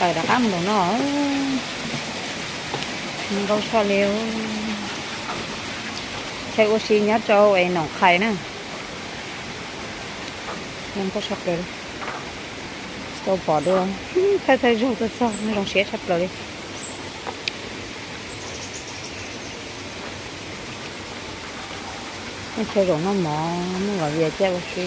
Tawm rov qab mus nraum no, zoo nkauj tshaj li. Chaw ua si nyob rau es Noom Qhais na. Zoo nkauj tshaj plaws li. Tsis tau pom dua. Thawj thawj zaug tuaj txog zoo siab tshaj plaws li. Nej chaw zaum noj mov muaj los vias caj ua si.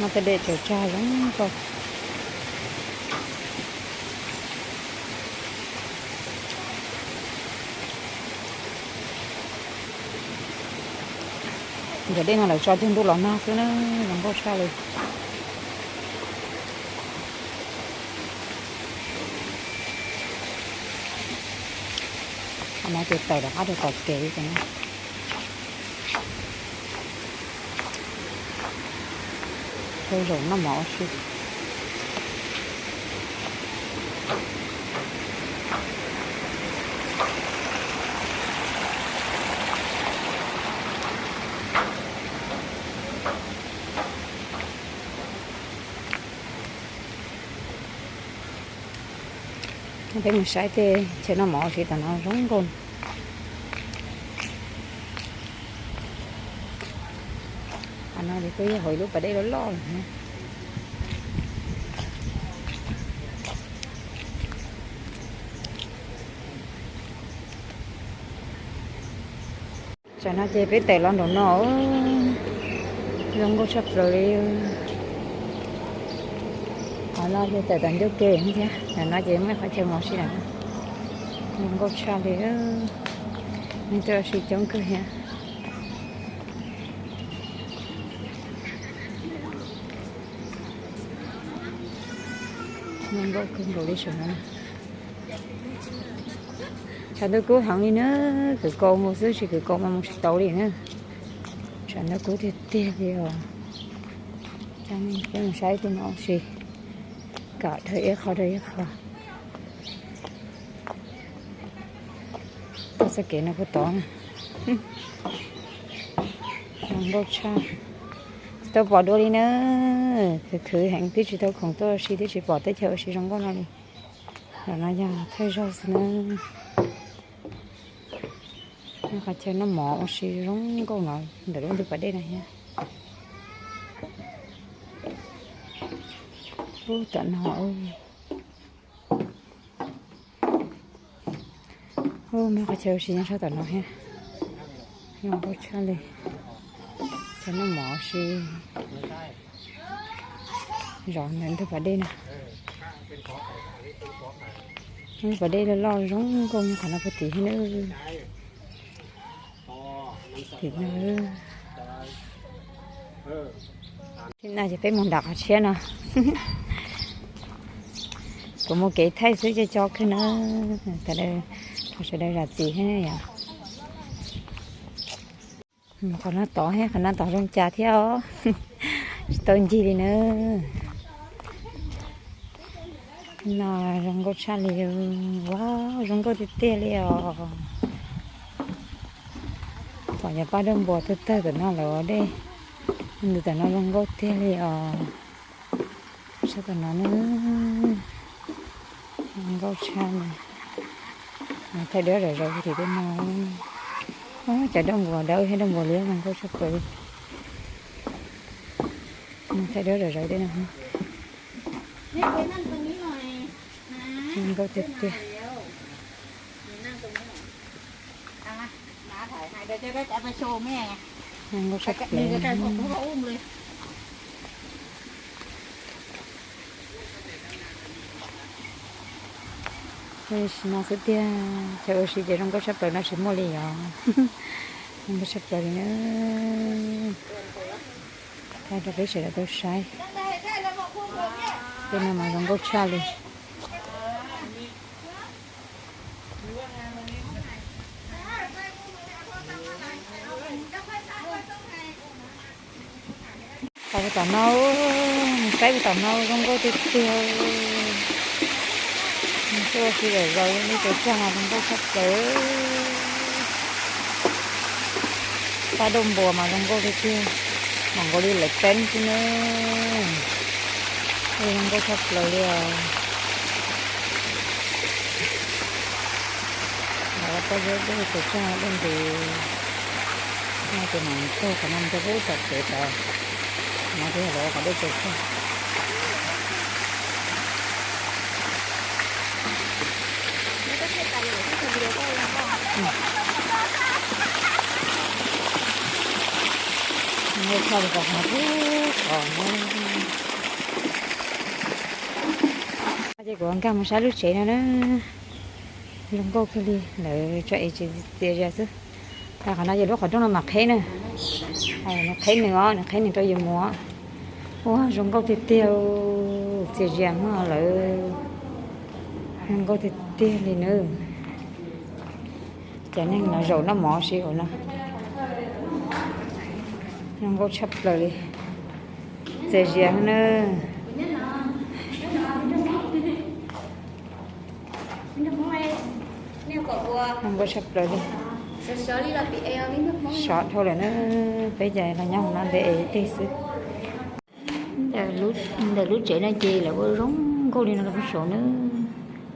Noj tej dej tsaws tsag zoo nkauj. Ntawm dej no lawv tso cuag ntuj los nag xwb na, zoo nkauj tshaj li. Qhov no ces tawm rov qab rau tom kev ces no. Chaw zaum noj mov ua si. Peb mus saib tej chaw noj mov ua si tom no zoo nkauj. Qhov no ces kuj yog hauv ib lub pas dej loj loj lawm na. Tsam no ces peb tawm los nraum no, zoo nkauj tshaj plaws li. Qhov no ces tawm tom ncauj ke thiab, ntawm no ces muaj qhov chaw mus ua si lawm. Zoo nkauj tshaj li, neeg tuaj ua si coob kawg thiab. Zoo nkauj kawg nkaus li saum no. Tshav ntuj kub heev li na, kwv kaus mus xwb tsis kwv kaus mas mus tsis tau li na. Tshav ntuj kub tiag tiag li os. Peb mus saib tej no ua si, kam dhau ib qho rau ib qho. Txoj kev no puag tod na. Zoo nkauj tshaj. Tsis tau pom dua li na. Khwv khwv heev twb tsis tau khoom tuaj ua si twb tsis pom teb chaws ua si zoo nkauj no li. Ntawm no yog thawj zaug xwb na. Qhov chaw noj mov ua si zoo nkauj no ntawm lub ntug pas dej no thiab. Ub, tom no, ub, muaj qhov chaw ua si nyob sab tom no thiab. Zoo nkauj tshaj li. Chaw noj mov ua si zov ntawm ntug pas dej na. Ntug pas dej loj loj zoo nkauj nyob qhov no puag tim thiab na. Tim no. Tim no ces peb mus nram qhov tshiab no. Kuv mus kev thaij xwb cov cov kawg na. Thov sawv daws zam txim thiab yom. Qhov no tod thiab, qhov no tod zoo cas thiab os. Tsis tau ncig li na. No zoo nkauj tshaj li, ua zoo nkauj tiag tiag li os. Pom cov paj dej npuas tawg tawg tom no lawm dej, ntws tom no zoo nkauj tiag li os. Sab tom no na, zoo nkauj tshaj na. Thaij duab zom zaws tim tej no. Cov dej npuas dawb thiab dej npuas liab zoo nkauj tshaj plaws li. Thaij duab zom zaws tej no. Zoo nkauj tiag tiag. Zoo nkauj tshaj plaws. No xwb tiag, chaw ua si ces zoo nkauj tshaj plaws no tsis muaj li yom. Zoo nkauj tshaj plaws li na. Thaij rau peb sawv daws tau saib. Tej no mas zoo nkauj tshaj li. Tau tom no, saib tom no zoo nkauj tiag tiag. Tuaj ua si zom zaws li cov tsag mas zoo nkauj tshaj plaws. Paj dauj npua mas zoo nkauj tiag tiag, mam nkaus li lawv teeb xwb na. Zoo nkauj tshaj plaws li os. Lawv pob zeb dej tsaws tsag dej ntev, no ces mam taug qhov no mus rau pem tom kev tod, no ces lawv qhov dej tsaws tsag. Nkauj tshaj li qhov pub qhov no. Ces kuv nkag mus saib lub tsev no na, zoo nkauj kawg li, lawv tso es txias zias xwb. Qhov no yog lub qhov rooj no mam qheb na, nws qheb nws os, nws qheb nws rau yus mus os. Ua zoo nkauj tiag tiag, txias zias mog lawv, zoo nkauj tiag tiag li na. Cov neeg no zaum noj mov si hauv no, zoo nkauj tshaj plaws li, txias zias na. Zoo nkauj tshaj plaws li. Sov dhau lawm na, peb ces los nyob hauv no ntev es teg xwb. Ntawm lub tsev no ces lawv ua zoo nkauj li no rau peb saum na.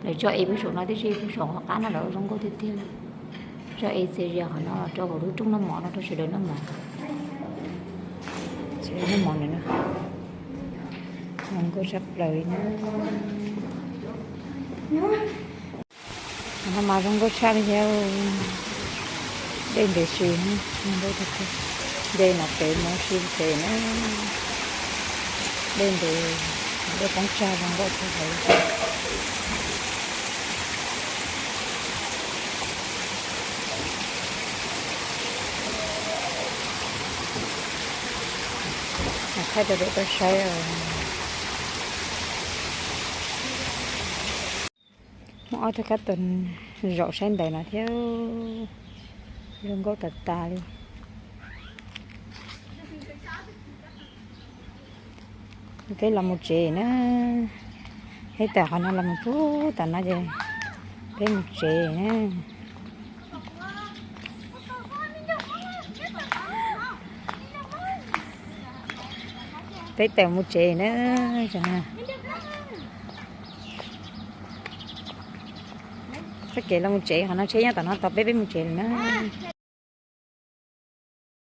Lawv tso es peb saum no tib si, peb saum qhov qab no lawv ua zoo nkauj tiag tiag li. Tso es txias zias qhov no los rau hauv lub rooj noj mov no rau sawv daws noj mov. Sawv daws noj mov ntawm no, zoo nkauj tshaj plaws li na. Qhov no mas zoo nkauj tshaj li thiab. Dej ntev si, zoo nkauj tiag tiag. Nce no pem mus si pem na. Dej ntev, dej poob tsag zoo nkauj tshaj plaws li. Thaij rau peb tau saib os. Muaj ob tug kab tos zaum saib ntawd no thiab, zoo nkauj tas tas li. Peb los mus tsev na, peb tawm qhov no los mus pub tom no ces peb mus tsev na. Peb tawm mus tsev na. Txoj kev los mus tsev qhov no tsheb nyob tom no tos peb, peb mus tsev lawm na.